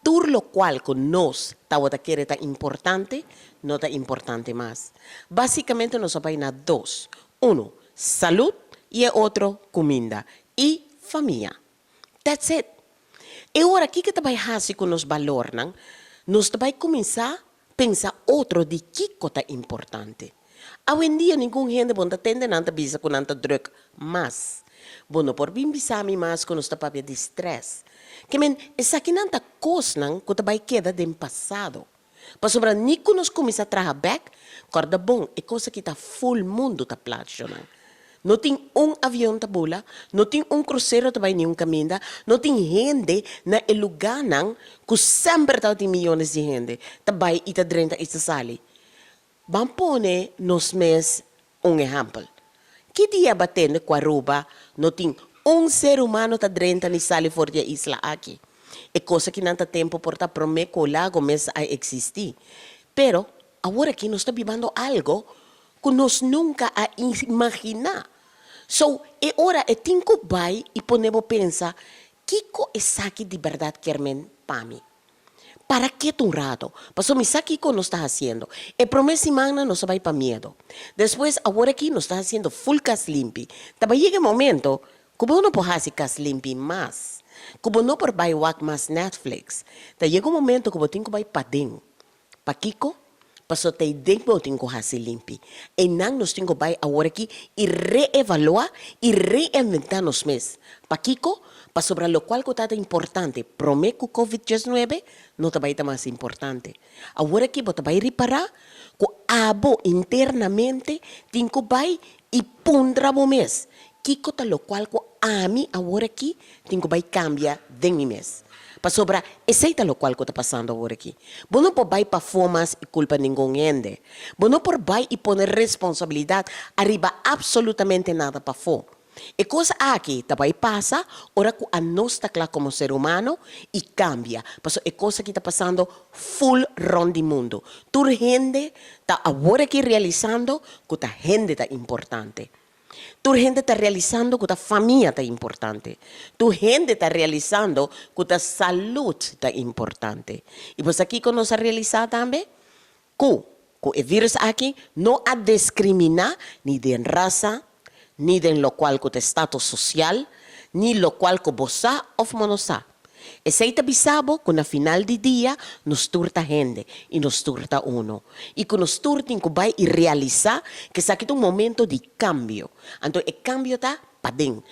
Tur loke ku nos tabata kere ta importante, no ta importante mas. Básikamente nos a bai na dos. Uno, salú, i e otro, kuminda. I famia. That's it. I awor kiko ta bai hasi ku nos balornan? Nos ta bai kuminsá pensa otro di kiko ta importante. Awendia ningun hende bo no ta tende nan ta bisa ku nan ta drùk mas. Bo no por bin bisa mi mas ku nos ta papia di stress. Ke men, esakinan ta kosnan ku ta bai keda den pasado. Pasobra ni ku nos kuminsá traha bèk, kòrda bon, e kos aki ta full mundu ta plat. No tin un avion ta bula, no tin un krusero ta bai ningun kaminda, no tin hende na e lugánan ku semper tin miónes di hende, ta bai i ta drenta i ta sali. Ban pone nos mes un ehèmpel. Ki dia bo a tende ku Aruba no tin un ser humano ta drenta ni sali for di e isla aki? E kos aki nan ta tempu por ta promé ku Lago mes a eksistí. Pero awor aki nos ta bibando algu ku nos nunka a imaginá. So, e ora e tin ku bai i pone bo pensa, kiko esaki di berdat ke men pa mi? Para ketu un ratu? Paso mi sa kiko nos ta hasiendo. E promé siman nos a bai pa miedu. Despues, awor aki nos ta hasiendo full kas limpi. Ta bai yega momento ku bo no por hasi kas limpi mas. Ku bo no por bai wak mas Netflix. Ta yega un momento ku bo tin ku bai paden. Pakiko? Paso te den bo tin ku hasi limpi. Einan nos tin ku bai awor aki i reevaluá i reinventá nos mes. Pakiko? Pasobra loke ku ta importante, promé ku COVID-19, no ta bai ta mas importante. Awor aki bo ta bai ripará ku abo internamente tin ku bai i puntra bo mes. Kiko ta loke ku ami awor aki tin ku bai kambia den mi mes. Pasobra esei ta loke ku ta pasando awor aki. Bo no por bai pafó mas i kulpa ningun hende. Bo no por bai i pone responsabilidat ariba absolutamente nada pafó. E kos aki ta bai pasa ora ku nos ta kla komo ser humano i kambia. Paso e kos aki ta pasando full rònt di mundu. Tur hende ta awor aki realisando ku ta hende ta importante. Tur hende ta realisando ku ta famia ta importante. Tur hende ta realisando ku ta salú ta importante. I bo aki ku nos a realisá tambe? Ku e virus aki no a diskriminá ni di rasa, ni di loke ku ta status sosial, ni loke ku bo sa òf no sa. Esei ta bisa bo ku na final di dia nos tur ta hende i nos tur ta uno. I ku nos tur tin ku bai i realisá ku esaki ta un momento di kambio. Anto e kambio ta paden.